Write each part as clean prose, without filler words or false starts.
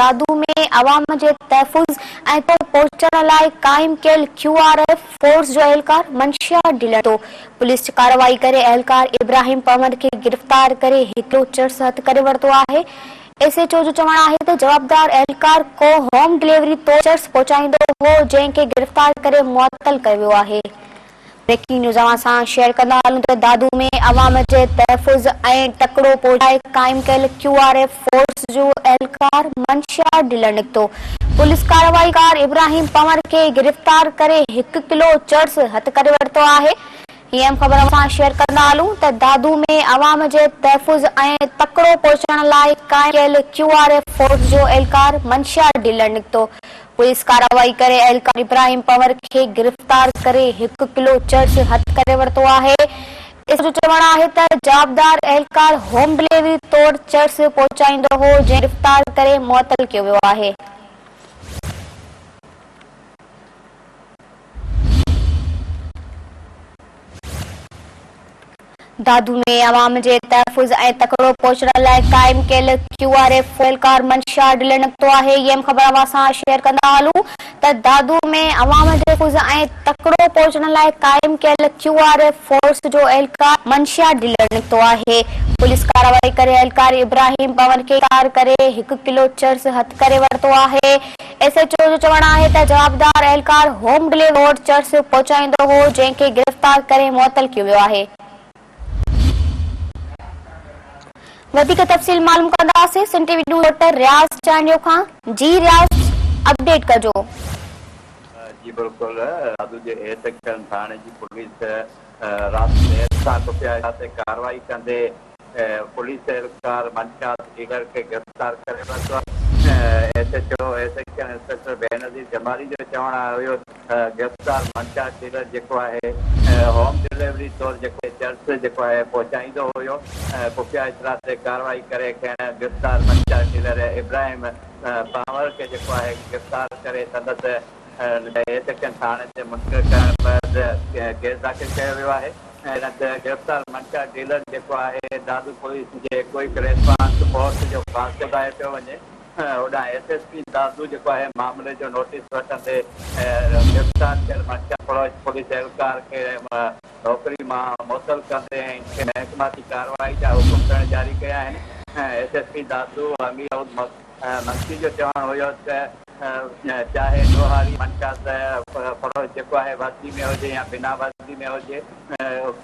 دادو ۾ عوام جي تحفظ ۽ تو پهچڻ لاء قائم ڪيل ڪيو آر ايف فورس جو اهلڪار منشيات ڊيلر تو پوليس ڪارروائي ڪري اهلڪار ابراهيم پنهور کي گرفتار ڪري هڪ چرس هٿ ڪري ورتو آهي. ايس ايڇ او جو چوڻ آهي ته جوابدار اهلڪار ڪو هوم ڊليوري طور چرس پهچائيندو هو جنهن کي گرفتار ڪري معطل ڪيو ويو آهي. بريڪنگ نيوز اوهان سان شيئر ڪندا هلون ته دادو ۾ عوام جي تحفظ ۽ تڪڙو پهچائي قائم ڪيل ڪيو آر ايف فورس جو اهلڪار منشيات ڊيلر نڪتو، پوليس ڪارروائي ڪار ابراهيم پنور کي گرفتار ڪري هڪ ڪلو چرس هٿ ڪري ورتو آهي. هي اهم خبر اوهان سان شيئر ڪندا هلون ته دادو ۾ عوام جي تحفظ ۽ تڪڙو پهچڻ لاء قائم ڪيل ڪيو آر ايف فورس جو اهلڪار منشيات ڊيلر نڪتو، پوليس ڪارروائي ڪري اهلڪار ابراهيم پنور کي گرفتار ڪري هڪ ڪلو چرس هٿ ڪري ورتو آهي. اس جو چوڻ آهي ته جوابدار اهلڪار هوم ڊليوري طور چرس پهچائيندو هو جنهن گرفتار ڪري معطل ڪيو ويو آهي. دادو ۾ عوام جي تحفظ ۽ تڪڙو پهچڻ لاء قائم ڪيل ڪيو آر ايف اهلڪار منشا ڊلر نڪتو آهي اهم خبر اوهان سان شيئر ڪندا هلون ته دادو ۾ عوام جي تحفظ ۽ تڪڙو پهچڻ لاء قائم ڪيل ڪيو آر ايف فورس جو اهلڪار منشا ڊلر نڪتو آهي پوليس ڪارروائي ڪري اهلڪار ابراهيم پنور کي گرفتار ڪري هڪ ڪلو چرس هٿ ڪري ورتو آهي ايس ايڇ او جو چوڻ آهي ته جوابدار اهلڪار هوم ڊليوري چرس پهچائيندو هو، جنهن کي گرفتار ڪري معطل ڪيو ويو آهي. وڌيڪ تفصيل معلوم ڪنداسين Sindh T V news reporter Riaz Chandio کان، جي رياض اپڊيٽ ڪجو. جي بلڪل دادو جي اي سيڪشن ٿاڻي جي پوليس رات دير سان خفيه اطلاع تي ڪارروائي ڪندي پوليس اهلڪار منشيات ڊيلر کي گرفتار ڪري ورتو آهي. S H O A section inspector Benazir Jamali جو چوڻ هيو ته گرفتار منشيات ڊيلر جيڪو آهي هوم ڊليوري طور جيڪو چرس جيڪو آهي پهچائيندو هيو خفيه اطلاع تي ڪارروائي ڪري کين گرفتار منشيات ڊيلر ابراهيم پنهور کي جيڪو آهي گرفتار ڪري سندس اي سيڪشن ٿاڻي تي منتقل ڪرڻ بعد ڪيس داخل ڪيو ويو آهي. هن ته گرفتار منشا ڊيلر جيڪو آهي دادو پوليس جي ڪوئڪ ريسپانس فورس جو ڪانسٽيبل ٻڌايو پيو وڃي. هوڏانهن ايس ايس پي دادو جيڪو آهي معاملي جو نوٽيس وٺندي گرفتار ٿيل منشا فروش پوليس اهلڪار کي نوڪري مان معطل ڪندي ۽ کي محڪماتي ڪارروائي جا حڪم پڻ جاري ڪيا آهن. S S P Dadu Amir Daud Magsi جو چوڻ هيو ته چاهي ڏوهاري منشيات فروش جيڪو آهي وردي ۾ هجي يا بنا وردي ۾ هجي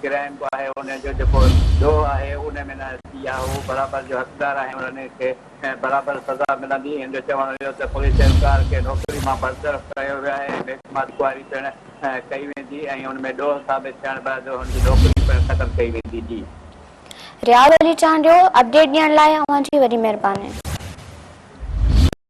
ڪرائم جو آهي ان جو جيڪو ڏوهه آهي ان ۾ نه يا هو برابر جو حقدار آهي انهن کي برابر سزا ملندي هن جو چوڻ هيو ته پوليس اهلڪار کي نوڪري مان برطرف ڪيو ويو آهي ۽ محڪمه انڪوائري پڻ ڪئي ويندي ۽ ان ۾ ڏوهه ثابت ٿيڻ بعد هن جي نوڪري پڻ ختم ڪئي ويندي جي. رياض علي چانڊيو اپڊيٽ ڏيڻ لاء اوهان جي وڏي مهرباني.